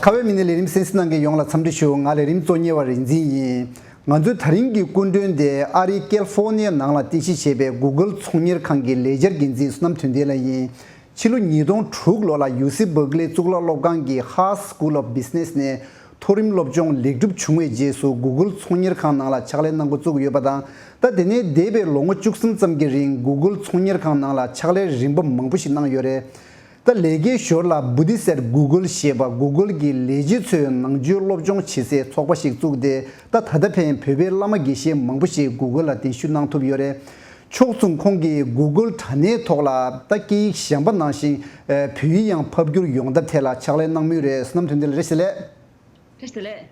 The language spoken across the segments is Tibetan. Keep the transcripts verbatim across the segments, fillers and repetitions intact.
ཁ་བའི་མི་སྣའི་ལས་རིམ་གསན་གཟིགས་གནང་མཁན་ཡོངས་ལ་འཚམས་འདྲི་ཞུ། ང་ལས་རིམ་གཙོ་གཉེར་བ་རིག་འཛིན་ཡིན། ང་ཚོའི་ད་རིང་གི་སྐུ་མགྲོན་དེ་ཨ་རིའི་ཀལ་ཧྥོར་ནི་ཡ་ནང་ལ་རྟེན་གཞི་བྱས་པའི་Google་ཚོང་གཉེར་ཁང་གི་ལས་འཆར་འགན་འཛིན་བསོད་ནམས་དོན་ལྡན་ལགས་ཡིན། ཕྱི་ལོ་ཉིས་སྟོང་དྲུག་ལོ་ལ་ཡུ་སི་བར་ཀ་ལེ་གཙུག་ལག་སློབ་ཁང་གི་Haas School of Business་ནས་མཐོ་རིམ་སློབ་སྦྱོང་ལེགས་གྲུབ་བྱུང་བའི་རྗེས་སུ་Google་ཚོང་གཉེར་ཁང་ནང་ལ་ཕྱག་ལས་གནང་འགོ་བཙུགས་ཡོད་པ་དང་། ད་དེ་ནས་འདས་པའི་ལོ་ངོ་བཅུ་གསུམ་ཙམ་གྱི་རིང་Google་ཚོང་གཉེར་ཁང་ནང་ལ་ཕྱག་ལས་རིམ་པ་མང་པོ་ཞིག་གནང་ཡོད་རེད། ད་ལས་ཀའི་ཞོར་ལ་Buddhist at Google་ཞེས་པ་Google་གི་ལས་བྱེད་ཚོའི་ནང་ཆོས་སློབ་སྦྱོང་བྱེད་སའི་ཚོགས་པ་ཞིག་བཙུགས་ཏེ། ད་ད་ལྟ་ཕན་བོད་པའི་བླ་མ་དགེ་བཤེས་མང་པོ་ཞིག་Google་ལ་གདན་ཞུ་གནང་ཐུབ་ཡོད་རེད། ཕྱོགས་མཚུངས་ཁོང་གིས་Google་དྲ་གནས་ཐོག་ལ་ད་སྐད་ཡིག་གཞན་པ་ནང་བཞིན་བོད་ཡིག་ཡང་ཕབ་བསྒྱུར་ཡོང་ཐབས་ཐད་ལ་ཕྱག་ལས་གནང་མུས་རེད། བསོད་ནམས་དོན་ལྡན་ལགས། བཀྲ་ཤིས་བདེ་ལེགས། བཀྲ་ཤིས་བདེ་ལེགས།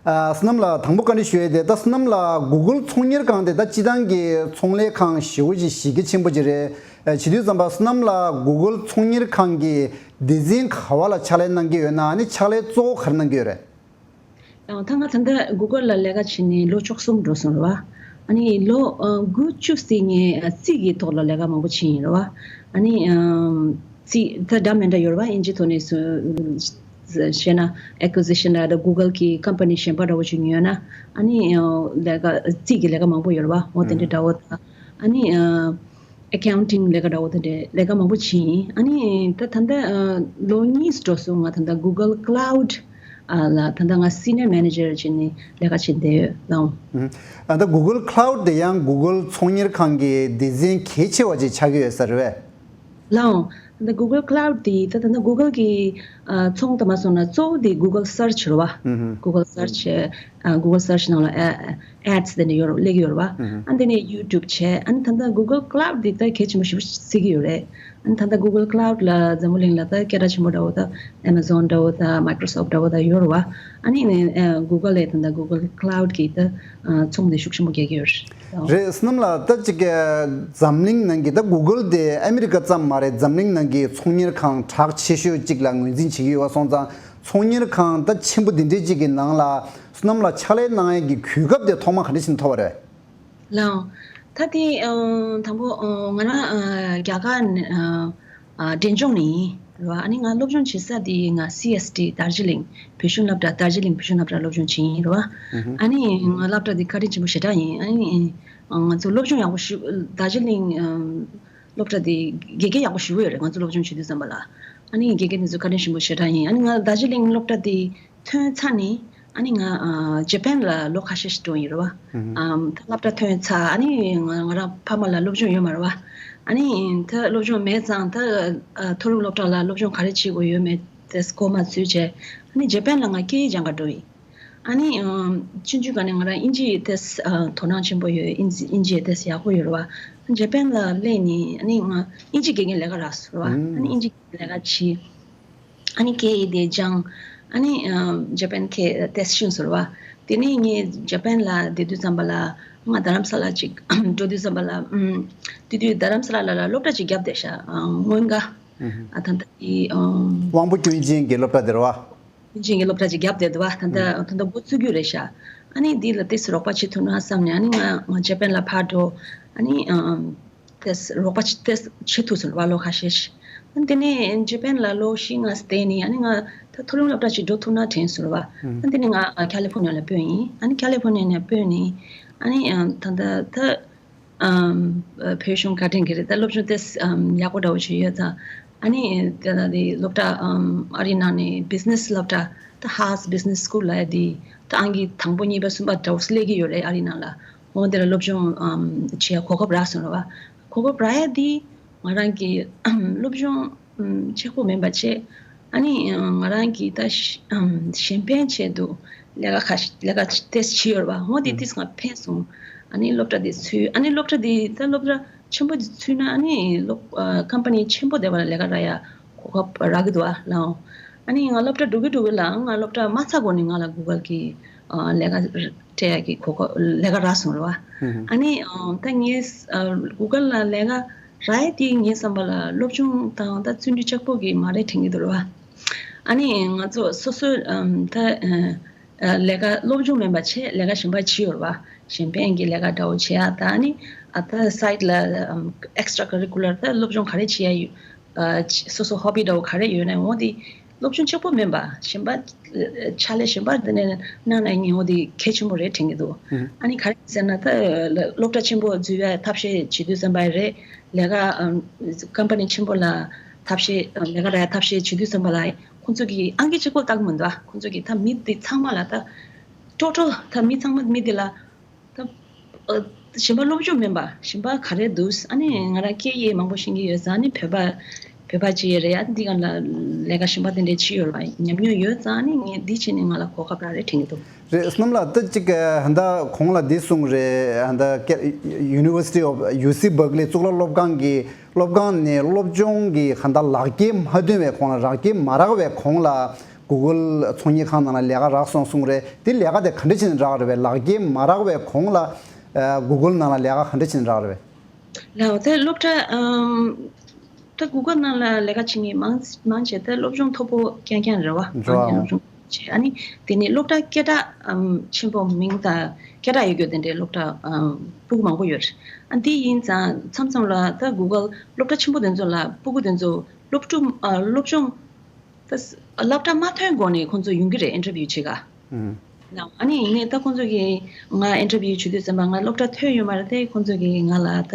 ཨ། བསོད་ནམས་ལགས། དང་པོ་བཀའ་འདྲི་ཞུ་ཡས་དེ། ད་བསོད་ནམས་ལགས་Google་ཚོང་གཉེར་ཁང་དེ་ད་སྤྱི་བཏང་གི་ཚོང་ལས་ཁང་ཞེ་པོ་ཅིག་གཞི་རྒྱ་ཆེན་པོ་ཅིག་རེད། ཨ། བྱེད་དུས་ཙམ་པ་བསོད་ནམས་ལགས་Google་ཚོང་གཉེར་ཁང་གི་སྡེ་ཚན་ག་བ་ལ་ཕྱག་ལས་གནང་གི་ཡོད་ན། ཨ་ནི་ཕྱག་ལས་གཙོ་བོ་ག་རེ་གནང་གི་ཡོད་རེད། ཡང་ད་ང་ད་ལྟ་Google་ལ་ལས་ཀ་བྱས་ནས་ལོ་བཅུ་གསུམ་འགྲོ་སོང་རེད་བ། ཨ་ནི་ལོ་ཨ་དགུ་བཅུ་ཙམ་ངས་ཨ་རྩིས་ཀྱི་ཐོག་ལ་ལས་ཀ་མང་པོ་བྱས་ཡིན་རེད་བ། ཨ་ནི་ཨ་རྩིས་ད་འདྲ་མི་འདྲ་ཡོད་རེད་བ། དབྱིན་ཇི་ཐོག་ནས་སུ་བཤད་ན་acquisition་ལ་ད་Google་གི་company་གཞན་པ་འདྲ་བོ་ཅིག་ཉོས་ན། ཨ་ནི་ཨ་ལས་ཀ་རྩིས་ཀྱི་ལས་ཀ་མང་པོ་ཡོད་རེད་བ། འོ་དེ་འདྲ་འདྲ་བོ་དང་། ཨ་ནི་ཨ་accounting་ལས་ཀ་འདྲ་བོ་དེ་འདྲའི་ལས་ཀ་མང་པོ་བྱས་ཡིན། ཨ་ནི་ད་ད་ལྟ་ཨ་ལོ་གཉིས་འགྲོ་སོང་། ང་ད་ལྟ་Google Cloud་ཨ་ལ་ད་ལྟ་ང་senior manager་བྱས་ནས་ལས་ཀ་བྱེད་བསྡད་ཡོད་ལགས། ཨ། ད་Google Cloud་དེ་ཡང་Google་ཚོང་གཉེར་ཁང་གི་སྡེ་ཚན་གལ་ཆེ་བ་ཅིག་ཆགས་ཀྱི་ཡོད་ས་རེད་པས། ལགས། ད་Google Cloud་དེ་ད་ད་ལྟ་Google་གི་ཨ་ཚོང་དུ་མ་སོང་ན་གཙོ་བོ་དེ་Google Search་རེད་བ། ཨུ་ཧུ། Google Search་ཨ་Google Search་ནང་ལ་ཨ་ads་དེ་འདྲ་ཡོད་རེད། སླེབས་ཀྱི་ཡོད་རེད་བ། ཨུ་ཧུ། ཨ་དེ་ནས་YouTube་བྱས། ཨ་ནི་ད་ལྟ་Google Cloud་དེ་ད་གལ་ཆེན་པོ་ཞེ་པོ་བརྩི་གི་ཡོད་རེད། ཨ་ནི་ད་ལྟ་Google Cloud་ལ་འཛམ་བུ་གླིང་ལ་ད་སྐད་གྲགས་ཆེན་པོ་འདྲ་བོ་ད་Amazon་འདྲ་བོ་ད་Microsoft་འདྲ་བོ་ད་ཡོད་རེད་བ། ཨ་ནི་ཨ་Google་ལས་ད་ལྟ་Google Cloud་གི་ད་ཨ་ཚོང་དེ་ཤུགས་ཆེན་པོ་རྒྱག་གི་ཡོད་རེད། རེད། བསོད་ནམས་ལགས། ད་ཅིག་གི་འཛམ་གླིང་ནང་གི་ད་Google་དེ་ཨ་མི་རི་ཀ་ཙམ་མ་རེད། འཛམ་གླིང་ནང་གི་ཚོང་གཉེར་ཁང་གྲགས་ཆེ་ཤོས་ཅིག་ལ་ངོས་འཛིན་བྱེད་ཀྱི་ཡོད་པ་སོང་ཙང་། ཚོང་གཉེར་ཁང་ད་ཆེན་པོ་འདི་འདྲའི་ཅིག་གི་ནང་ལ་བསོད་ནམས་ལགས་ཕྱག་ལས་གནང་ཡས་ཀྱི་གོ་སྐབས་དེ་ཐོག་མ་ག་འདྲ་ཞིག་ཐོབ་པ་རེད། ལགས། ད་དེ་ཨ་དང་པོ་ཨ་ང་རང་ཨ་རྒྱ་གར་ནས་ཨ་ཨ་འབྲས་ལྗོངས་ནས་ཡིན་རེད་བ། ཨ་ནི་ང་སློབ་སྦྱོང་བྱེད་ས་དེ་ང་སི་ཨེས་ཊི་དར་ཇི་ལིང་བོད་གཞུང་སློབ་གྲྭ། དར་ཇི་ལིང་བོད་གཞུང་སློབ་གྲྭ་སློབ་སྦྱོང་བྱས་ཡིན་རེད་བ། ཨ་ནི་ང་སློབ་གྲྭ་དེ་བཀའ་དྲིན་ཆེན་པོ་ཞེ་དྲག་ཡིན། ཨ་ནི་ང་ཚོ་སློབ་སྦྱོང་ཡག་པོ་ཞུ། དར་ཇི་ལིང་ཨ་སློབ་གྲྭ་དེ་དགེ་རྒན་ཡག་པོ་ཞེ་པོ་ཡོད་རེད། ང་ཚོ་སློབ་སྦྱོང་བྱེད་དུས་ཙམ་པ་ལ། ཨ་ནི་དགེ་རྒན་དེ་ཚོ་བཀའ་དྲིན་ཆེན་པོ་ཞེ་དྲག་ཡིན། ཨ་ནི་ང་དར་ཇི་ལིང་སློབ་གྲྭ་དེ་ཐོན་ཚར་ནས། ཨ་ནི་ང་ཨ་ཇ་པན་ལ་ལོ་ཁ་ཤས་ཤིག་འགྲོ་ཡིན་རེད་བ། ཨམ་ད་སློབ་གྲྭ་ཐོན་ཚར། ཨ་ནི་ང་ང་རང་ཕ་མ་ལ་སློབ་སྦྱོང་ཡོད་མ་རེད་བ། ཨ་ནི་ད་སློབ་སྦྱོང་མེད་ཙང་ད་ཨ་མཐོ་རིམ་སློབ་གྲྭ་ལ་སློབ་སྦྱོང་ག་རེ་བྱེད་དགོས་ཡོད་མེད་དེ་མགོ་མ་ཚོས་བྱས། ཨ་ནི་ཇ་པན་ལ་ང་སྐད་ཡིག་སྦྱང་ག་འགྲོ་ཡིན། ཨ་ནི་ཨམ་ཆུང་ཆུང་སྒང་ནས་ང་རང་དབྱིན་ཇི་ཡི་ཏོག་ཙམ་ཨ་དོ་སྣང་ཆེན་པོ་ཡོད། དབྱིན་ཇི་དབྱིན་ཇི་ཡི་ཏོག་ཙམ་ཡག་པོ་ཡོད་རེད་བ། ཇ་པན་ལ་སླེབས་ནས་ཨ་ནི་ང་དབྱིན་ཇི་དགེ་རྒན་ལས་ཀ་རག་སོང་རེད་བ། ཨ་ནི་དབྱིན་ཇི་ལས་ཀ་བྱས། ཨ་ནི་སྐད་ཡིག་དེ་སྦྱངས། ཨ་ནི་ཨ་ཇ་པན་སྐད་ཏོག་ཙམ་ཤེས་སོང་རེད་བ། དེ་ནས་ངས་ཇ་པན་ལ་བསྡད་དུས་ཙམ་པ་ལ། ང་རྡ་རམ་ས་ལ་ཅིག་འགྲོ་དུས་ཙམ་པ་ལ། ཨམ་དེ་དུས་རྡ་རམ་ས་ལ་ལ་ལ་སློབ་གྲྭ་ཅིག་བརྒྱབ་བསྡད་ཤག་ཨ་སྔོན་ཀ་ཨ་ད་ལྟ་དེ་ཨམ་དབང་པོ་སྐྱོན་ཅན་གྱི་སློབ་གྲྭ་དེ་རེད་བ། སྐྱོན་ཅན་གྱི་སློབ་གྲྭ་ཅིག་བརྒྱབ་བསྡད་འདུག་བ། ད་ལྟ་ཨ་ད་ལྟ་འགོ་བཙུགས་རྒྱུ་རེད་ཤག་ཨ་ནི་འདི་ལ་ཏོག་ཙམ་རོགས་པ་བྱེད་ཐུབ་ན་བསམ་ནས། ཨ་ནི་ང་ང་ཇ་པན་ལ་ཕར་འགྲོ། ཨ་ནི་ཨམ་ཏོག་ཙམ་རོགས་པ་ཅིག་ཏོག་ཙམ་བྱེད་ཐུབ་སོང་རེད་བ། ལོ་ཁ་ཤས་ཤིག་ཨ་ནི་དེ་ནས་ཇ་པན་ལ་ལོ་བཞི་ལྔ་བསྡད་ནས། ཨ་ནི་ང་ད་མཐོ་རིམ་སློབ་གྲྭ་ཅིག་འགྲོ་ཐུབ་ན་དྲན་སོང་རེད་བ། ཨ་ནི་དེ་ནས་ང་ཨ་ཁ་ལི་ཧྥོ་ནི་ཡ་ལ་སྤོས་ཡིན། ཨ་ནི་ཁ་ལི་ཧྥོ་ནི་ཡ་ནས་སྤོས་ནས། ཨ་ནི་ཨམ་ད་ལྟ་ད་ཨམ་བོད་གཞུང་བཀའ་དྲིན་གྱིས་རེད། ད་སློབ་སྦྱོང་ཏོག་ཙམ་ཨམ་ཡག་པོ་འདྲ་བོ་བྱས་ཡོད་ཙང་། ཨ་ནི་ད་ལྟ་དེ་སློབ་གྲྭ་ཨམ་ཨ་རིའི་ནང་ནས་བི་ཛི་ནེ་སི་སློབ་གྲྭ། ད་Haas Business School་ལབ་ཡ་དེ་ད་ཨང་ཀི་དང་པོ་གཉིས་པ་གསུམ་པ་འདྲ་བོ་སླེབས་ཀྱི་ཡོད་རེད་ཨ་རིའི་ནང་ལ། འོ་དེ་ལ་སློབ་སྦྱོང་ཨམ་བྱེད་ཡ་གོ་སྐབས་རག་སོང་རེད་བ། གོ་སྐབས་རག་ཡ་དེ་ང་རང་གི་སློབ་སྦྱོང་ཨམ་གཅིག་པོ་མིན་པ་བྱས། ཨ་ནི་ང་རང་གིས་ད་གཞན་ཕན་ཆེད་དུ་ལས་ཀ་ཁ་ཤས་ལས་ཀ་ཏོག་ཙམ་བྱས་ཡོད་རེད་བ། འོ་དེ་ཏོག་ཙམ་ང་ཕན་སོང་། ཨ་ནི་སློབ་གྲྭ་དེ་ཚུད། ཨ་ནི་སློབ་གྲྭ་དེ་ད་སློབ་གྲྭ་ཆེན་པོ་དེ་ཚུད་ན། ཨ་ནི་སློབ་ཨ་ཀམ་པ་ནི་ཆེན་པོ་དེ་བ་ལ་ལས་ཀ་རག་ཡ་གོ་སྐབས་རག་གི་འདུག་བ་ལགས། ཨ་ནི་ང་སློབ་གྲྭ་འགྲོ་གི་འགྲོ་གི་ལ་ང་སློབ་གྲྭ་མ་ཚར་གོང་ནས་ང་ལ་Google་གི་ཨ་ལས་ཀ་སྤྲད་ཡ་གི་གོ་སྐབས་ལས་ཀ་རག་སོང་རེད་བ། ཨ་ནི་ཨ་ད་ངས་ཨ་Google་ལ་ལས་ཀ་རག་ཡ་དེ་ངའི་བསམ་པ་ལ་སློབ་སྦྱོང་དང་ད་བརྩོན་འགྲུས་ལྕགས་པོ་གི་མ་རེད་དྲན་གྱི་འདུག་རེད་བ། ཨ་ནི་ང་ཚོ་སོ་སོའི་ཨམ་ད་ཨ་ལས་ཀ་སློབ་སྦྱོང་མིན་པ་བྱས་ལས་ཀ་གཞན་པ་བྱས་ཡོད་རེད་བ། གཞན་ཕན་གྱི་ལས་ཀ་འདྲ་བོ་བྱེད་ཡ་དང་། ཨ་ནི་ཨ་ད་སའིཌ་ལ་ཨམ་extra curricular་ད་སློབ་སྦྱོང་ག་རེ་བྱེད་ཡ་ཡོད། ཨ་སོ་སོ་ཧོ་བི་འདྲ་བོ་ག་རེ་ཡོད་ན་འོ་དེ་ སློབ་སྦྱོང་གཅིག་པོ་མིན་པ་གཞན་པ་ཕྱག་ལས་གཞན་པ་དེ་ནས་གནང་ན་ངས་འོ་དེ་གལ་ཆེན་པོ་རེད་དྲན་གྱི་འདུག་ཨ་ནི་ག་རེ་ཟེར་ན་ད་སློབ་གྲྭ་ཆེན་པོ་འཛུལ་བའི་ཐབས་ཤེས་བྱེད་དུས་ཙམ་པ་རེད། ལས་ཀ་ཀམ་པ་ནི་ཆེན་པོ་ལ་ཐབས་ཤེས་ལས་ཀ་རག་ཐབས་ཤེས་བྱེད་དུས་ཙམ་པ་ལ་ཁོང་ཚོ་གིས་ཨང་ཀི་གཅིག་པོ་བཏང་གི་མི་འདུག་ཁོང་ཚོ་གིས་ད་མི་དེ་ཚང་མ་ལ་ད་ཊོ་ཊལ་ད་མི་ཚང་མ་མི་དེ་ལ། ད་ཨ་གཞན་པ་སློབ་སྦྱོང་མིན་པ་གཞན་པ་ག་རེ་འདུག་ཨ་ནི་ང་རང་སྐད་ཡིག་མང་པོ་ཤེས་ཀྱི་ཡོད་ཙང་ཨ་ནི་བོད་པ་བོད་པ་ཅིག་ཡོད་རེད། ཨ་འདི་ག་ལ་ལས་ཀ་གཞན་པ་དེ་འདྲས་བྱེད་ཡོད་པ་ཉམས་མྱོང་ཡོད་ཙང་ཨ་ནི་ངས་འདི་བྱས་ནས་ང་ལ་གོ་སྐབས་རག་རེད་དྲན་གྱི་འདུག་རེད། བསོད་ནམས་ལགས་ད་ཅིག་ཧ་ད་གོང་ལ་འདི་གསུངས་རེད། ཧ་ད་ཀེ་University of U C Berkeley གཙུག་ལག་སློབ་ཁང་གི་སློབ་ཁང་ནས་སློབ་སྦྱོང་གི་ཧ་ད་ལག་འཁྱེར་མ་ཐོན་པའི་གོང་ལ་རག་འཁྱེར་མ་རག་པའི་གོང་ལ། Google ཚོང་གཉེར་ཁང་ནང་ལ་ལས་ཀ་རག་སོང་གསུངས་རེད། དེ་ལས་ཀ་དེ་ག་འདྲ་བྱས་ནས་རག་རེད་པས། ལག་འཁྱེར་མ་རག་པའི་གོང་ལ་ཨ་Google ནང་ལ་ལས་ཀ་ག་འདྲ་བྱས་ནས་རག་རེད་པས། ལགས་འོ་དེ་སློབ་གྲྭ་ཨམ་ད་Google ནང་ལ་ལས་ཀ་བྱེད་མཁན་མང་མང་ཆེ་ད་སློབ་སྦྱོང་མཐོ་པོ་རྐྱང་རྐྱང་རེད་བ། རེད་བ། རྐྱང་རྐྱང་སློབ་སྦྱོང་བྱེད། ཨ་ནི་དེ་ནས་སློབ་གྲྭ་སྐད་གྲགས་ཨམ་ཆེན་པོ་མིང་དང་སྐད་གྲགས་ཡོད་རྒྱུ་དེ་འདྲའི་སློབ་གྲྭ་ཨམ་སྤུ་གུ་མང་པོ་ཡོད་རེད། ཨ་འདི་ཡིན་ཙང་མཚམས་མཚམས་ལ་ད་Google སློབ་གྲྭ་ཆེན་པོ་དེ་ཚོ་ལ་སྤུ་གུ་དེ་ཚོ་སློབ་ཕྲུག་ཨ་སློབ་སྦྱོང་ད་སློབ་གྲྭ་མ་ཐོན་གོང་ནས་ཁོང་ཚོ་ཡོང་གི་རེད། ཨིན་ཊར་བིའུ་བྱེད་ག་ཨ་ནི་ཡིན་ནའི་ད་ཁོང་ཚོ་གིས་ང་ཨིན་ཊར་བིའུ་བྱེད་དུས་ཙམ་པ་ང་སློབ་གྲྭ་ཐོན་ཡོད་མ་རེད་དེ། ཁོང་ཚོ་གིས་ང་ལ་ད་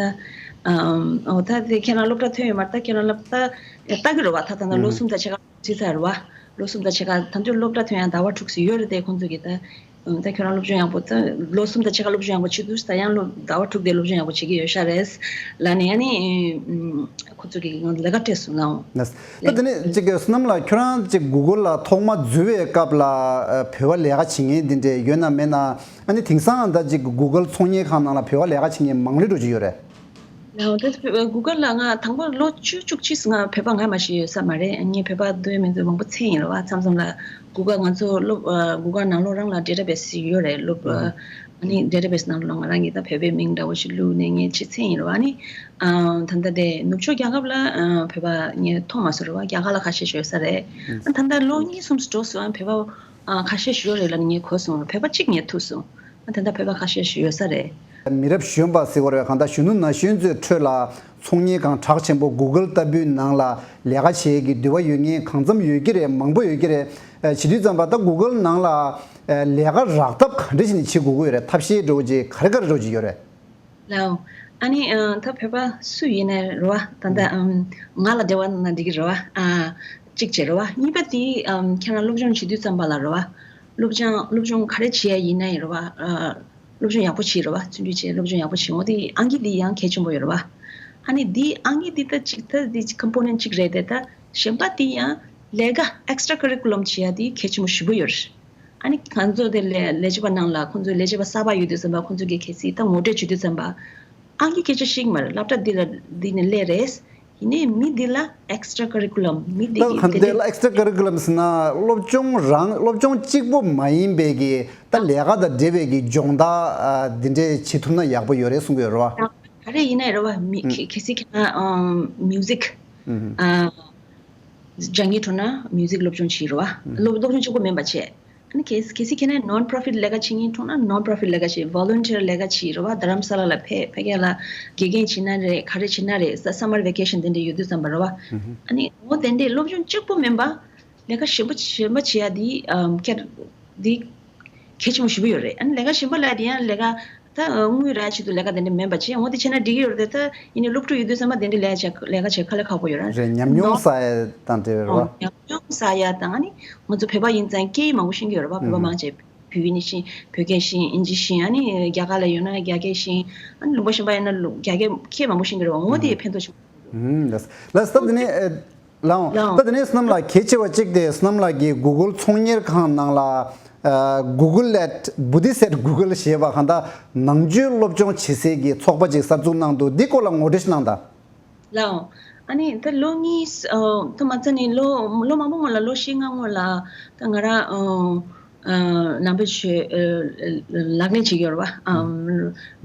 ཨོ་ད་དེ་ཁྱེད་རང་སློབ་གྲྭ་ཐོན་ཡོད་མ་རེད། ད་ཁྱེད་རང་སློབ་ད་ལྟ་གི་རེད་བ། ད་ད་ད་ལོ་གསུམ་དང་ཕྱེད་ཀ་བྱེད་ཚར་བ། ལོ་གསུམ་དང་ཕྱེད་ཀ་དང་དུས་སློབ་གྲྭ་ཐོན་ཡང་ཟླ་བ་དྲུག་ཙམ་ཡོད་རེད་དེ། ཁོང་ཚོ་གིས་ད་ཨང་ད་ཁྱོད་རང་སློབ་སྦྱོང་ཡག་པོ་ད་ལོ་གསུམ་དང་ཕྱེད་ཀ་སློབ་སྦྱོང་ཡག་པོ་བྱེད་དུས་ད་ཡང་ལོ་ཟླ་བ་དྲུག་དེ་སློབ་སྦྱོང་ཡག་པོ་བྱེད་ཀྱི་ཡོད་ཤག་རེད་ལབ་ནས་ཨ་ནི་ཁོ་ཚོ་གིས་ང་ལས་ཀ་སྤྲད་སོང་ལགས། ད་དེ་ནས་ཅིག་གི་བསོད་ནམས་ལགས་ཁྱོད་རང་ཅིག་Google ལ་ཐོག་མ་འཛུལ་བའི་སྐབས་ལ་བོད་པ་ལས་ཀ་བྱེད་མཁན་འདི་འདྲས་ཡོད་ན་མེད་ན། ཨ་ནི་དེང་སང་ད་ཅིག་Google ཚོང་གཉེར་ཁང་ནང་ལ་བོད་པ་ལས་ཀ་བྱེད་མཁན་མང་རེ་འགྲོ་གི་ཡོད་རེད། ལགས་འོ་ད་Google ལ་ང་དང་པོ་ལོ་བཅུ་བཅུ་གཅིག་ང་བོད་པ་ང་མ་ཤེས་ཡོད་ས་མ་རེད། ངས་བོད་པ་འདུག་མི་འདུག་མང་པོ་ཚད་ཡིན་རེད་བ། མཚམས་མཚམས་ལ་Google ང་ཚོ་སློབ་Google ནང་ལོགས་རང་ལ་database ཡོད་རེད། སློབ་ཨ་ནི་database ནང་ལོགས་ང་རང་གིས་ད་བོད་པའི་མིང་འདྲ་བོ་ཞིག་བླུགས་ནས་ངས་ཕྱི་ཚད་ཡིན་རེད་བ། ཨ་ནི་ཨ་ད་ལྟ་དེ་ནུབ་ཕྱོགས་རྒྱལ་ཁབ་ལ་ཨ་བོད་པ་ངས་མཐོང་མ་སོང་རེད་བ། རྒྱ་གར་ལ་ཁ་ཤས་ཤིག་ཡོད་ས་རེད། ཨ་ད་ལྟ་ལོ་གཉིས་གསུམ་འགྲོ་སོང་། ཨ་བོད་པ་ཨ་ཁ་ཤས་ཤིག་ཡོད་རེད་ལབ་ནས་ངས་གོ་སོང་། བོད་པ་གཅིག་ངས་ཐུག་སོང་། ད་ལྟ་བོད་པ་ཁ་ཤས་ཤིག་ཡོད་ས་རེད། མི་རབས་གཞོན་པ་ཟེར་བ་རེད། གང་ལྟར་གཞོན་ནུ་ན་གཞོན་ཚོའི་ཁྲོད་ལ་ཚོང་གཉེར་ཁང་གྲགས་ཆེན་པོ་Google ལྟ་བུའི་ནང་ལ་ལས་ཀ་བྱེད་ཀྱི་འདོད་པ་ཡོད་མཁན་གང་འཚམ་ཡོད་ཀྱི་རེད། མང་པོ་ཡོད་ཀྱི་རེད། བྱེད་དུས་ཙམ་པ་ད་Google ནང་ལ་ལས་ཀ་རག་ཐབས་ག་འདྲ་ཞིག་ནས་བྱེད་དགོས་ཀྱི་ཡོད་རེད། ཐབས་ཤེས་འདྲ་བོ་ཅིག་ག་རེ་ག་རེ་འདྲ་བོ་ཅིག་ཡོད་རེད། ལགས་འོ། ཨ་ནི་ཨ་ད་བོད་པ་སུ་ཡིན་ནའི་རེད་བ། ད་ལྟ་ཨམ་ང་ལ་འབྲེལ་བ་གནང་ན་འགྲིག་གི་རེད་བ། ཨ་གཅིག་བྱས་རེད་བ། གཉིས་པ་དེ་ཨམ་ཁྱེད་རང་སློབ་སྦྱོང་བྱེད་དུས་ཙམ་པ་ལ་རེད་བ། སློབ་སྦྱོང་སློབ་སྦྱོང་ག་རེ་བྱེད་ཡ་ཡིན་ནའི་རེད་བ། ཨ་སློབ་སྦྱོང་ཡག་པོ་བྱེད་རེད་བ། བརྩོན་འགྲུས་བྱེད། སློབ་སྦྱོང་ཡག་པོ་བྱེད། འོ་དེ་ཨང་ཀི་དེ་ཡང་གལ་ཆེན་པོ་ཡོད་རེད་བ། ཨ་ནི་དེ་ཨང་ཀི་དེ་ད་གཅིག་ད་དེ་component་གཅིག་རེད་དེ། ད་གཞན་པ་དེ་ཡང་ལས་ཀ་extra curriculum་བྱེད་ཡ་དེ་གལ་ཆེན་པོ་ཞེ་པོ་ཡོད་རེད། ཨ་ནི་ང་ཚོ་དེ་ལས་ལས་བྱེད་པ་ནང་ལ་ཁོང་ཚོའི་ལས་བྱེད་པ་གསར་པ་ཡོད་དུས་ཙམ་པ་ཁོང་ཚོ་གིས་གལ་སྲིད་ད་ངོ་སྤྲོད་བྱེད་དུས་ཙམ་པ་ཨང་ཀི་སྐད་ཆ་ཤེས་ཀྱི་མ་རེད། སློབ་གྲྭ་འདི་ལ་འདི་ནས་སླེབས་རེད། ཡིན་ནའི་མི་འདི་ལ་extra curriculum་མི་འདི་ད་གིས་ག་དེ་འདྲ་ལ་extra curriculum་ཟེར་ན་སློབ་སྦྱོང་རང་སློབ་སྦྱོང་གཅིག་པོ་མ་ཡིན་པའི་གི་ད་ལས་ཀ་དང་འབྲེལ་བའི་གི་སྦྱོང་བརྡར་ཨ་འདི་འདྲས་བྱེད་ཐུབ་ན་ཡག་པོ་ཡོད་རེད་གསུང་གི་ཡོད་རེད་བ། ག་རེ་ཡིན་ནའི་རེད་བ། མི་ཨུམ་གལ་གལ་སྲིད་ཁྱེད་རང་ཨམ་music་ཨུམ་ཨ་སྦྱང་གི་འགྲོ་ན་music་སློབ་སྦྱོང་བྱེད་རེད་བ། སློབ་སློབ་སྦྱོང་གཅིག་པོ་མིན་པ་བྱས། ཨ་ནི་གལ་གལ་སྲིད་ཁྱེད་རང་non profit་ལས་ཀ་བྱེད་མཁན་འགྲོ་ན་non profit་ལས་ཀ་བྱེད། volunteer་ལས་ཀ་བྱེད་རེད་བ། རྡ་རམ་ས་ལ་ལ་ཕེབས་ཕ་གི་ལ་དགེ་རྒན་བྱེད་ན་རེད། ག་རེ་བྱེད་ན་རེད། ས་summer vacation་དེ་འདྲ་ཡོད་དུས་ཙམ་པ་རེད་བ། ཨ་ནི་འོ་དེ་འདྲའི་སློབ་སྦྱོང་གཅིག་པོ་མིན་པ་ལས་ཀ་གཞན་པ་གཞན་པ་བྱེད་ཡ་དེ་ཨམ་ཁྱེད་དེ་གལ་ཆེན་པོ་ཞེ་པོ་ཡོད་རེད། ཨ་ནི་ལས་ཀ་གཞན་པ་ལ་དེ་ཡང་ལས་ཀ་ད་དངུལ་རག་ཆེད་དུ་ལས་ཀ་དེ་འདྲ་མིན་པ་བྱས། འོ་དེ་བྱས་ན་འགྲིག་གི་ཡོད་རེད་དེ། ད་ཡིན་ནའི་སློབ་ཕྲུག་ཡོད་དུས་ཙམ་པ་དེ་འདྲ་ལས་བྱ་ལས་ཀ་བྱེད་དཀའ་ལས་ཁག་པོ་ཡོད་ར། རེད། ཉམས་མྱོང་བསགས་ཡ་དང་འབྲེལ་བའི་རེད་བ། ཨོ་ཉམས་མྱོང་བསགས་ཡ་དང་། ཨ་ནི་ང་ཚོ་བོད་པ་ཡིན་ཙང་སྐད་ཡིག་མང་པོ་ཤེས་ཀྱི་ཡོད་རེད་བ། བོད་པ་མང་ཆེ་བོད་ཡིག་ནི་ཤེས། བོད་སྐད་ཤེས། ཨིན་ཇི་ཤེས། ཨ་ནི་རྒྱ་གར་ལ་ཡོད་ན་རྒྱ་སྐད་ཤེས། ཨ་ནི་ལུང་པ་གཞན་པ་ཡིན་ན་ལུ་རྒྱ་སྐད་ཁྱད་མང་པོ་ཤེས་ཀྱི་རེད་བ། འོ་དེ་ཕན་ཐོགས་ཆེན་པོ། ལགས་ལགས་ད་དེ་ནས། ལའོ། ལའོ། ད་དེ་ནས་བསོད་ནམས་ལགས་གལ་ཆེ་བ་གཅིག་དེ་བསོད་ནམས་ལགས་ཀྱིས་Google་ཚོང་གཉེར་ཁང་ནང་ལ་ཨ་Google at Buddhist at Google་ཞེས་པ་གང་ལྟར་ནང་ཆོས་སློབ་སྦྱོང་བྱེད་སའི་གི་ཚོགས་པ་ཅིག་གསར་འཛུགས་གནང་འདུག་འདི་སྐོར་ལ་ངོ་སྤྲོད་ཞིག་གནང་དང་། ལའོ། ཨ་ནི་ད་ལོ་གཉིས་ཨ་ད་མ་ཚད་ནས་ལོ་ལོ་མང་པོ་སྔོན་ལ་ལོ་བཞི་ལྔ་སྔོན་ལ་ད་ང་རང་ཨ་ཨ་ནང་པའི་ཆོས་ཨ་ལག་ལེན་བྱེད་ཀྱི་ཡོད་རེད་བ། ཨ་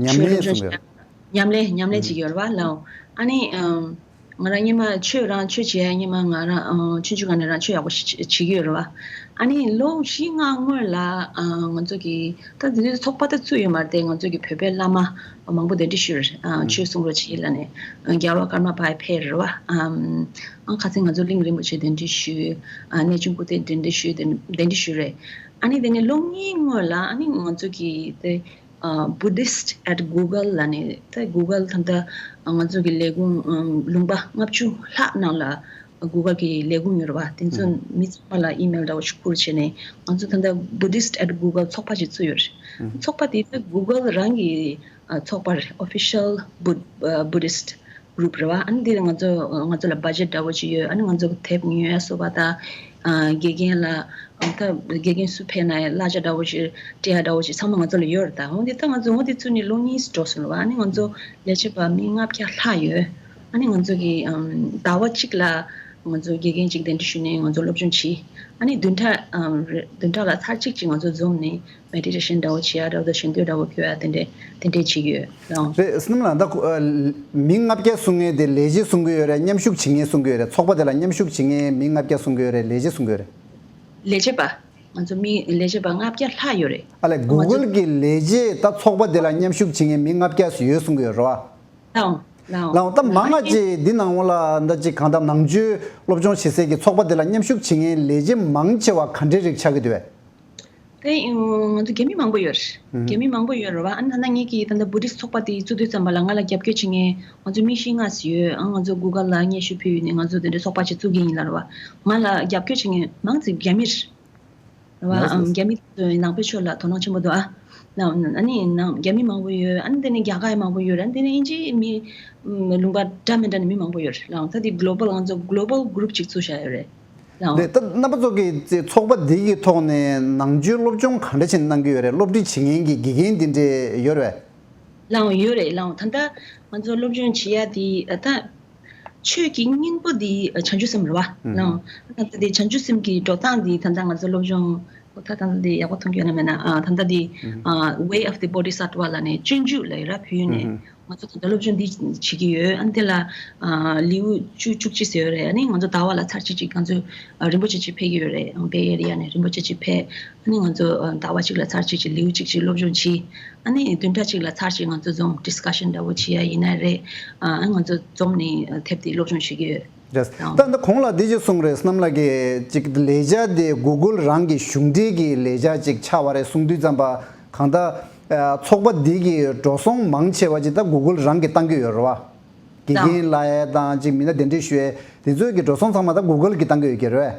ཆོས་སློབ་སྦྱོང་བྱེད་ཀྱི་ཡོད། ཉམས་ལེན་ཉམས་ལེན་བྱེད་ཀྱི་ཡོད་རེད་བ། ལའོ། ཨ་ནི་ཨ། ང་རང་སྔོན་མ་ཆོས་རང་ཆོས་བྱེད་ཡ་སྔོན་མ་ང་རང་ཨ་ཆུང་ཆུང་སྒང་ནས་རང་ཆོས་ཡག་པོ་ཞིག་བྱེད་ཀྱི་ཡོད་རེད་བ། ཨ་ནི་ལོ་བཞི་ལྔ་སྔོན་ལ་ཨ་ང་ཚོ་གི་ད་དེ་དུས་ཚོགས་པ་ད་བཙུགས་ཡོད་མ་རེད་དེ། ང་ཚོ་གི་བོད་པའི་བླ་མ་མང་པོ་གདན་འདྲེན་ཞུས་རེད། ཨ་ཆོས་གསུང་རོགས་བྱེད་ལབ་ནས་ཨ་རྒྱལ་བ་ཀརྨ་པ་ཕེབས་རེད་བ། ཨ་ཨ་ཁ་སང་ང་ཚོ་གླིང་རིན་པོ་ཆེ་གདན་འདྲེན་ཞུས། ཨ་གནས་ཆུང་སྐུ་བལྟམས་གདན་འདྲེན་ཞུས། གདན་གདན་འདྲེན་ཞུས་རེད། ཨ་ནི་དེ་ནས་ལོ་གཉིས་སྔོན་ལ་ཨ་ནི་ང་ཚོ་གི་དེ། ཨ་Buddhist at Google ལབ་ནས་ད་Google ད་ལྟ་ང་ཚོ་གི་ལས་ཁུངས་ཨ་ལུང་པ་ལྔ་བཅུ་ལྷག་ནང་ལ་Google གི་ལས་ཁུངས་ཡོད་རེད་བ། དེ་ཚོ་ཨུ་མི་ཚང་མ་ལ་ཨི་མེལ་འདྲ་བོ་ཞིག་བསྐུར་བྱས་ནས་ང་ཚོ་ད་ལྟ་Buddhist at Google ཚོགས་པ་ཞིག་བཙུགས་ཡོད་རེད། ཨུ་ཚོགས་པ་དེ་ད་Google རང་གི་ཨ་ཚོགས་པ་རེད། Official Bud- ཨ་Buddhist group རེད་བ། ཨ་ནི་འདིར་ང་ཚོ་ང་ཚོ་ལ་budget འདྲ་བོ་ཅིག་ཡོད། ཨ་ནི་ང་ཚོ་གི་དེབ་ཉོ་ཡ་སོགས་པ་དང་། ཨ་དགེ་རྒན་ལ་ཨ་ད་དགེ་རྒན་སུ་ཕེབས་ན་ཡང་གླ་ཆ་འདྲ་བོ་ཞིག་སྤྲད་ཡ་འདྲ་བོ་ཞིག་ཚང་མ་ང་ཚོ་ལ་ཡོད་རེད། ད་འོན་ཏེ་ད་ང་ཚོ་འོ་དེ་བཙུགས་ནས་ལོ་གཉིས་འགྲོ་སོང་རེད་བ། ཨ་ནི་ང་ཚོ་ལས་བྱེད་པ་མི་ལྔ་བརྒྱ་ལྷག་ཡོད། ཨ་ནི་ང་ཚོ་གི་ཨམ་ཟླ་བ་གཅིག་ལ་ང་ཚོ་དགེ་རྒན་གཅིག་གདན་འདྲེན་ཞུས་ནས་ང་ཚོ་སློབ་སྦྱོང་བྱས། ཨ་ནི་བདུན་ཕྲག་ཨམ་རེ་བདུན་ཕྲག་ལ་ཚར་གཅིག་ཅིག་ང་ཚོ་འཛོམས་ནས་Meditation འདྲ་བོ་བྱེད་ཡ་འདྲ་བོ་དང་ཞལ་འདོན་འདྲ་བོ་སྐྱོན་ཡ་དེ་འདྲས་དེ་འདྲས་བྱེད་ཀྱི་ཡོད་ལགས། རེད། བསོད་ནམས་ལགས། ད་ཁོ་ཨ་མི་ལྔ་བརྒྱ་གསུང་མཁན་དེ་ལས་བྱེད་གསུང་གི་ཡོད་རེད། མཉམ་ཞུགས་བྱེད་མཁན་གསུང་གི་ཡོད་རེད། ཚོགས་པ་དེ་ལ་མཉམ་ཞུགས་བྱེད་མཁན་མི་ལྔ་བརྒྱ་གསུང་གི་ཡོད་རེད། ལས་བྱེད་གསུང་གི་ཡོད་རེད། ལས་བྱེད་པ། ང་ཚོ་མི་ལས་བྱེད་པ་ལྔ་བརྒྱ་ལྷག་ཡོད་རེད། ཨ་ལས་ང་ཚོ་Google གི་ལས་བྱེད་ད་ཚོགས་པ་དེ་ལ་མཉམ་ཞུགས་བྱེད་མཁན་མི་ལྔ་བརྒྱ་ཙམ་ཡོད་གསུང་གི་ཡོད་རེད་བ། ལགས་འོང་། ལགས་འོང་། ལགས་འོང་། ད་མང་ང་ཅིག་འདི་ནང་ལ་ད་ཅིག་གང་ལྟར་ནང་ཆོས་སློབ་སྦྱོང་བྱེད་སའི་གི་ཚོགས་པ་དེ་ལ་མཉམ་ཞུགས་བྱེད་མཁན་ལས་བྱེད་མང་ཆེ་བ་ག་འདྲའི་རིགས་ཆགས་ཀྱི་འདུག་བས། དེ་ང་ཚོ་རྒྱ་མི་མང་པོ་ཡོད་རེད། ཨུ་རྒྱ་མི་མང་པོ་ཡོད་རེད་བ། ཨ་ནི་ད་ལྟ་ངེད་ཀྱིས་ད་ལྟ་བུ་དིསྟ་ཚོགས་པ་དེ་བཙུགས་དུས་ཙམ་པ་ལ་ང་ལ་རྒྱབ་སྐྱོར་བྱེད་མཁན་ང་ཚོ་མི་བཞི་ལྔ་ཙམ་ཡོད། ཨ་ང་ཚོ་Google ལ་སྙན་ཞུ་ཕུལ་ནས་ང་ཚོ་དེ་འདྲའི་ཚོགས་པ་ཅིག་བཙུགས་ཀྱི་ཡིན་ལབ་རེད་བ། ང་ལ་རྒྱབ་སྐྱོར་བྱེད་མཁན་མང་ཙམ་རྒྱ་མི་རེད་བ། ལགས་སོ། ཨམ་རྒྱ་མི་ཚོས་ནང་པའི་ཕྱོགས་ལ་དོ་སྣང་ཆེན་པོ་འདུག་ཨ། ནང་ཨ་ནི་ནང་རྒྱ་མི་མང་པོ་ཡོད། ཨ་ནི་དེ་ནས་རྒྱ་གར་མང་པོ་ཡོད་རེད། ཨ་ནི་དེ་ནས་དབྱིན་ཇི་མི་ཨམ་ལུང་པ་འདྲ་མི་འདྲ་ནས་མི་མང་པོ་ཡོད་རེད་ལགས། ད་དེ་Global ང་ཚོ་Global Group ཅིག་བཙུགས་བཞག་ཡོད་རེད་ལགས། ལགས་འོང་། ད་རྣམ་པ་ཚོ་གི་ཚོགས་པ་འདི་གི་ཐོག་ནས་ནང་ཆོས་སློབ་སྦྱོང་ག་འདྲ་བྱས་ནས་གནང་གི་ཡོད་རེད། སློབ་ཁྲིད་བྱེད་མཁན་གྱི་དགེ་རྒན་འདི་འདྲས་ཡོད་རེད་བས། ལགས་འོང་། ཡོད་རེད་ལགས་འོང་། ད་ལྟ་ང་ཚོ་སློབ་སྦྱོང་བྱེད་ཡ་དེ་ད་ཆོས་ཀྱི་སྙིང་པོ་འདི་བྱང་ཆུབ་སེམས་རེད་བ། ཨུ་ལགས་འོང་། ད་ལྟ་དེ་བྱང་ཆུབ་སེམས་ཀྱི་འགྲོ་སྟངས་འདི་ད་ལྟ་ང་ཚོ་སློབ་སྦྱོང་ད་ད་ལྟ་འདི་ཡག་པོ་མཐོང་གི་ཡོད་ན་མེད་ན། ཨ་ད་ལྟ་འདི་ཨ་Way of the Bodhisattva ལབ་ནས་སྤྱོད་འཇུག་ལབ་ཡོད་ར། བོད་ཡིག་ནས། ང་ཚོ་ད་ལྟ་སློབ་སྦྱོང་འདི་བྱེད་ཀྱི་ཡོད། ཨ་ནི་དེ་ལ་ཨ་ལེའུ་བཅུ་བཅུ་གཅིག་ཙམ་ཡོད་རེད། ཨ་ནི་ང་ཚོ་ཟླ་བ་ལ་ཚར་གཅིག་ཅིག་ང་ཚོ་ཨ་རིན་པོ་ཆེ་ཅིག་ཕེབས་ཀྱི་ཡོད་རེད། ཨ་Bay Area ནས་རིན་པོ་ཆེ་ཅིག་ཕེབས། ཨ་ནི་ང་ཚོ་ཨ་ཟླ་བ་གཅིག་ལ་ཚར་གཅིག་ཅིག་ལེའུ་གཅིག་ཅིག་སློབ་སྦྱོང་བྱེད། ཨ་ནི་བདུན་ཕྲག་གཅིག་ལ་ཚར་གཅིག་ང་ཚོ་འཛོམས་discussion འདྲ་བོ་བྱེད་ཡ་ཡིན་ན་རེད། ཨ་ང་ཚོ་འཛོམས་ནས་ཨ་དེབ་དེ་སློབ་སྦྱོང་བྱེད་ཀྱི་ཡོད། རེད། ད་ལྟ་གོང་ལ་འདི་ཅིག་གསུངས་རེད། བསོད་ནམས་ལགས་ཀྱིས་ཅིག་ལས་བྱ་དེ་Google རང་གི་གཞུང་འབྲེལ་གྱི་ལས་བྱ་ཅིག་ཆགས་པ་རེད་གསུངས་དུས་ཙམ་པ། གང་ལྟར་ཨ་ཚོགས་པ་འདི་གི་འགྲོ་སོང་མང་ཆེ་བ་ཅིག་ད་Google རང་གིས་བཏང་གི་ཡོད་རེད་བ། དགེ་རྒན་ལ་ཡ་དང་ཅིག་མི་སྣ་གདན་འདྲེན་ཞུ་ཡས་དེ་ཚོའི་གི་འགྲོ་སོང་ཚང་མ་ད་Google གིས་བཏང་གི་ཡོད་ཀྱི་རེད།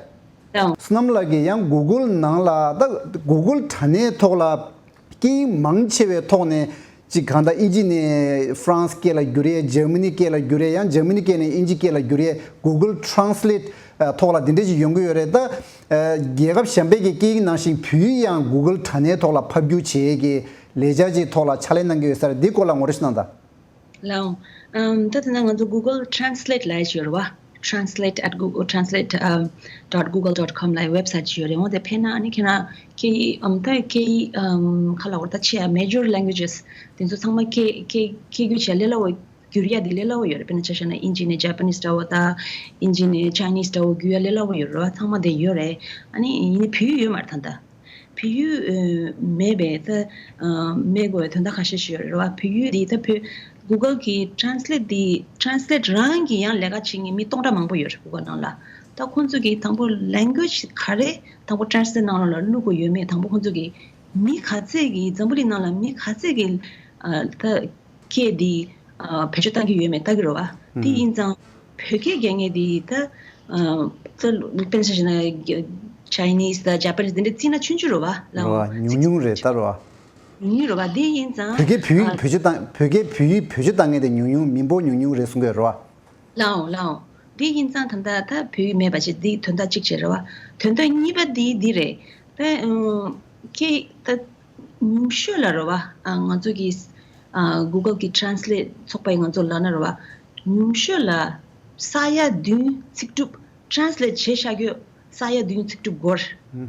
བསོད་ནམས་ལགས་ཀྱིས་ཡང་Google ནང་ལ་ད་Google དྲ་གནས་ཐོག་ལ་སྐད་ཡིག་མང་ཆེ་བའི་ཐོག་ནས་ཅིག་གང་ལྟར་དབྱིན་ཇི་ནས་ཧྥ་རན་སི་སྐད་ལ་བསྒྱུར་ཡས། འཇར་མ་ནི་སྐད་ལ་བསྒྱུར་ཡས། ཡང་འཇར་མ་ནི་སྐད་ནས་དབྱིན་ཇི་སྐད་ལ་བསྒྱུར་ཡས། Google Translate ཐོག་ལ་འདི་འདྲ་ཞིག་ཡོང་གི་ཡོད་རེད། ད་རྒྱལ་ཁབ་གཞན་པའི་གི་སྐད་ཡིག་ནང་བཞིན་བོད་ཡིག་ཡང་Google དྲ་གནས་ཐོག་ལ་ཕབ་བསྒྱུར་བྱེད་ཡས་ཀྱི་ལས་འཆར་ཅིག་ཐོག་ལ་ཕྱག་ལས་གནང་གི་ཡོད་ས་རེད། འདི་སྐོར་ལ་ངོ་སྤྲོད་ཞིག་གནང་དང་། ལགས་འོང་། ཨམ་ད་དེ་ན་ང་ཚོ་Google Translate ལབ་ཡ་ཅིག་ཡོད་རེད་བ། Translate at Google Translate um dot google dot com ལབ་ཡ་website ཅིག་ཡོད་རེད། འོ་དེ་ཕེབས་ན་ཨ་ནི་ཁྱེད་རང་སྐད་ཡིག་ཨམ་ད་སྐད་ཡིག་ཨམ་ག་ལབ་དགོས་རེད། ད་ཆེ་ཡ་major languages དེ་ཚོ་ཚང་མ་སྐད་སྐད་སྐད་བསྒྱུར་བྱེད་ཡ་ལས་སླ་བོ། བསྒྱུར་ཡ་དེ་ལས་སླ་བོ་ཡོད་རེད། དཔེར་ན་ཆ་བཞག་ན་དབྱིན་ཇི་ནས་Japanese འདྲ་བོ་དང་དབྱིན་ཇི་ནས་Chinese འདྲ་བོ་བསྒྱུར་ཡ་ལས་སླ་བོ་ཡོད་རེད་བ། ཚང་མ་དེ་ཡོད་རེད། ཨ་ནི་ཡིན་ནའི་བོད་ཡིག་ཡོད་མ་རེད་ད་ལྟ། བོད་ཡིག་ཨ་མེད་པའི་ད་ཨ་མེད་དགོས་པའི་དོན་དག་ཁ་ཤས་ཤིག་ཡོད་རེད་བ། བོད་ཡིག་འདི་ད་བོད་Google གི་Translate འདི་Translate རང་གིས་ཡང་ལས་ཀ་བྱེད་མཁན་མི་སྟོང་ཕྲག་མང་པོ་ཡོད་རེད་Google ནང་ལ། ད་ཁོང་ཚོ་གིས་དང་པོ་language ག་རེ་དང་པོ་Translate ནང་ལ་བླུག་དགོས་ཡོད་མེད་དང་པོ་ཁོང་ཚོ་གིས་མི་ག་ཚད་ཀྱིས་འཛམ་བུ་གླིང་ནང་ལ་མི་ག་ཚད་ཀྱིས་ཨ་ད་སྐད་འདི་ཨ་བེད་སྤྱོད་བཏང་གི་ཡོད་མེད་ལྟ་གི་རེད་བ། དེ་ཡིན་ཙང་བོད་སྐད་རྒྱག་མཁན་འདི་ད་ཨ་ད་དཔེར་ན་ཆ་བཞག་ན་Chinese དང་Japanese འདི་འདྲ་བརྩིས་ན་ཆུང་ཆུང་རེད་བ། ལགས་འོང་། རེད་བ། ཉུང་ཉུང་རེད་ད་རེད་བ། ཉུང་ཉུང་རེད་བ། དེ་ཡིན་ཙང་བོད་སྐད་བོད་ཡིག་ཨ་བེད་སྤྱོད་བཏང་བོད་སྐད་བོད་ཡིག་བེད་སྤྱོད་བཏང་མཁན་དེ་ཉུང་ཉུང་མི་འབོར་ཉུང་ཉུང་རེད་གསུང་གི་ཡོད་རེད་བ། ལགས་འོང་། ལགས་འོང་། འདི་ཡིན་ཙང་ད་ལྟ་ད་བོད་ཡིག་མེད་པ་བྱས་འདི་དོན་དག་གཅིག་བྱས་རེད་བ། དོན་དག་གཉིས་པ་འདི་འདི་རེད། ད་ཨ་ཁྱེད་ད་ཉུང་ཤོས་ལ་རེད་བ། ཨ་ང་ཚོ་གི་ཨ་Google གི་Translate ཚོགས་པ་ཡིས་ང་ཚོ་ལབ་ན་རེད་བ། ཉུང་ཤོས་ལ་ས་ཡ་བདུན་ཚིག་གྲུབ་Translate བྱས་བཞག་རྒྱུ་ས་ཡ་བདུན་ཚིག་གྲུབ་འགོར།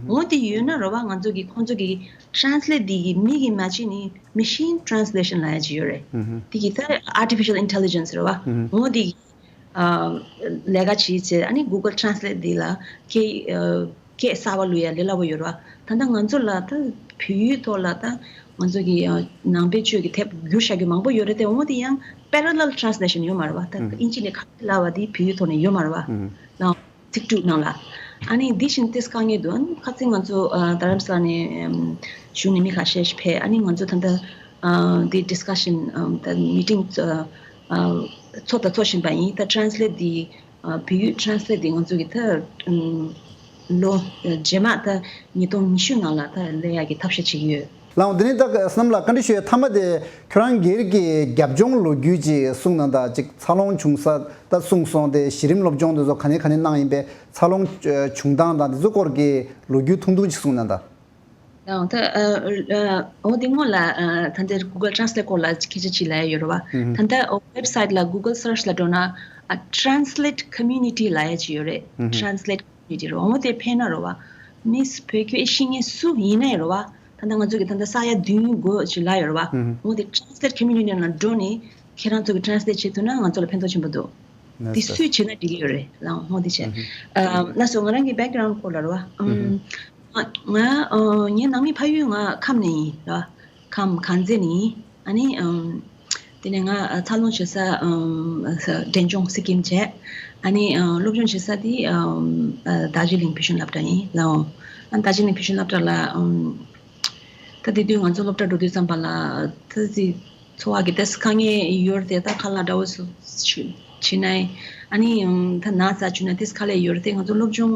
འོ་དེ་ཡོད་ན་རེད་བ། ང་ཚོ་གི་ཁོང་ཚོ་གི་Translate འདི་གི་མི་གི་མ་བྱས་ནི་Machine Translation ལབ་ཡ་ཅིག་ཡོད་རེད། དེ་གི་ད་Artificial Intelligence རེད་བ། འོ་དེ་གི་ ཨ་ལས་ཀ་བྱེད་བྱས་ཨ་ནི་Google Translate འདི་ལ་སྐད་ཨ་སྐད་གསར་པ་བླུག་ཡ་ལས་སླ་པོ་ཡོད་རེད་བ། ད་ལྟ་ང་ཚོ་ལ་ད་བོད་ཡིག་ཐོག་ལ་ད་ང་ཚོ་གི་ཨ་ནང་པའི་ཆོས་ཀྱི་དེབ་བསྒྱུར་བཞག་རྒྱུ་མང་པོ་ཡོད་རེད་དེ། འོ་དེ་ཡང་parallel translation ཡོད་མ་རེད་བ། ད་ཨིན་ཇི་ནས་ཁ་ལ་བ་དེ་བོད་ཡིག་ཐོག་ནས་ཡོད་མ་རེད་བ། ལའོ་ཚིག་འབྲུ་ནང་ལ། ཨ་ནི་འདི་བཞིན་ཏིས་དཀའ་ངལ་འདུག་ཨ་ནི་ཁ་སང་ང་ཚོ་ཨ་རྡ་རམ་ས་ལ་ནས་ཨམ་གཞུང་ནས་མི་ཁ་ཤས་ཤིག་ཕེབས། ཨ་ནི་ང་ཚོ་ད་ལྟ་ཨ་འདི་discussion ཨམ་ད་meeting ཨ་ཚོགས་དང་ཚོགས་བཞིན་པ་ཡིན། ད་translate འདི་ཨ་བོད་ཡིག་translate འདི་ང་ཚོ་གི་ད་ཨམ་ལོ་རྗེས་མ་ད་ཉིས་སྟོང་ཉི་ཤུ་ནང་ལ་ད་ལས་ཡག་གི་ཐབས་ཤེས་བྱེད་ཀྱི་ཡོད། ལའོ། དེ་ནས་ད་བསོད་ནམས་ལགས་བཀའ་འདྲི་ཞུ་ཡའི་མཐའ་མ་དེ་ཁྱོད་རང་སྒེར་གྱི་རྒྱབ་ལྗོངས་ལོ་རྒྱུས་ཅིག་གསུངས་གནང་དང་། ཅིག་འཚར་ལོངས་བྱུང་ས་ད་གསུངས་སོང་། དེ་གཞི་རིམ་སློབ་སྦྱོང་དེ་ཚོ་ག་ནས་ག་ནས་གནང་ཡིན་པས། འཚར་ལོངས་བྱུང་སྟངས་དང་དེ་ཚོ་སྐོར་གྱི་ལོ་རྒྱུས་ཐུང་ཐུང་ཅིག་གསུངས་གནང་དང་། ལའོ། ད་ཨ་ཨ་འོ་དེ་སྔོན་ལ་ཨ་ད་ལྟ་Google Translate སྐོར་ལ་སྐད་ཆ་ཅིག་ལབ་ཡ་ཡོད་རེད་བ། ད་ལྟ་ཨོ་website ལ་Google search ལ་འགྲོ་ན་ཨ་translate community ལབ་ཡ་ཅིག་ཡོད་རེད། Translate རེད་རོ། འོ་དེ་ཕན་ན་རོ་བ། མིས་བོད་སྐད་ཤེས་མཁན་སུ་ཡིན་ནའི་རོ་བ། ད་ལྟ་ང་ཚོ་གི་ད་ལྟ་ས་ཡ་བདུན་དགོས་ཅིག་ལ་ཡོད་རོ་བ། འོ་དེ་translate community ནང་ལ་འགྲོ་ནས་ཁྱེད་རང་ཚོ་གི་translate བྱེད་ཐུབ་ན་ང་ཚོ་ལ་ཕན་ཐོགས་ཆེན་པོ་འདུག་དེ་སུས་བྱེད་ན་འགྲིག་གི་ཡོད་རེད་ལ། འོ་དེ་བྱས། ཨ་ན་སོ་ང་རང་གི་background སྐོར་ལ་རོ་བ། ང་ང་ཨ་ངའི་ནང་མི་ཕ་ཡུལ་ང་ཁམས་ནས་ཡིན་རོ་བ། ཁམས་དཀར་མཛེས་ནས་ཡིན། ཨ་ནི་ཨམ། དེ་ནས་ང་ཨ་འཚར་ལོངས་བྱེད་ས་ཨམ་ཨ་འབྲས་ལྗོངས་སི་ཀིམ་བྱས། ཨ་ནི་ཨ་སློབ་སྦྱོང་བྱེད་ས་དེ་ཨམ་ཨ་རྡོ་རྗེ་གླིང་བོད་གཞུང་སློབ་གྲྭ་ཡིན་ལའོ། ཨ་རྡོ་རྗེ་གླིང་བོད་གཞུང་སློབ་གྲྭ་ལ་ཨམ་ད་དེ་དུས་ང་ཚོ་སློབ་གྲྭ་འགྲོ་དུས་ཙམ་པ་ལ་ད་དེ་འཚོ་བ་གི་ཏོག་ཙམ་དཀའ་ངལ་ཡོད་རེད་དེ། ད་ཁ་ལག་འདྲ་བོ་སུ་ཆུ་ཕྱིན་ནའི་ཨ་ནི་ཨམ་ད་ན་ཚ་བྱུང་ན་ཏོག་ཙམ་དཀའ་ལས་ཡོད་རེད་དེ། ང་ཚོ་སློབ་སྦྱོང་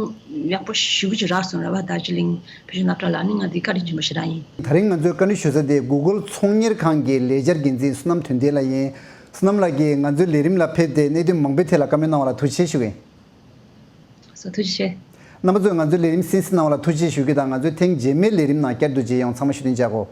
ཡག་པོ་ཞེ་པོ་ཅིག་རག་སོང་ར་བ། རྡོ་རྗེ་གླིང་བོད་གཞུང་སློབ་གྲྭ་ལ། ཨ་ནི་ང་དེ་བཀའ་དྲིན་ཆེན་པོ་ཞེ་དྲག་ཡིན། ད་རིང་ང་ཚོའི་བཀའ་འདྲི་ཞུ་ས་དེ་Google ཚོང་གཉེར་ཁང་གི་ལས་འཆར་འགན་འཛིན་བསོད་ནམས་དོན་ལྡན་ལགས་ཡིན། བསོད་ནམས་ལགས་ཀྱིས་ང་ཚོའི་ལས་རིམ་ལ་ཕེབས་ཏེ་གནད་དོན་མང་པོའི་ཐད་ལ་བཀའ་མོལ་གནང་བ་ལ་ཐུགས་རྗེ་ཆེ་ཞུ་གི་ཡིན། སོ་ཐུགས་རྗེ་ཆེ། རྣམ་པ་ཚོས་ང་ཚོའི་ལས་རིམ་གསན་གཟིགས་གནང་བ་ལ་ཐུགས་རྗེ་ཆེ་ཞུ་གི་དང་། ང་ཚོའི་ཐེངས་རྗེས་མའི་ལས་རིམ་ནང་བསྐྱར་དུ་མཇལ་ཡོང་། ཚང་མ་བཞུགས་གདན་འཇགས་གོ།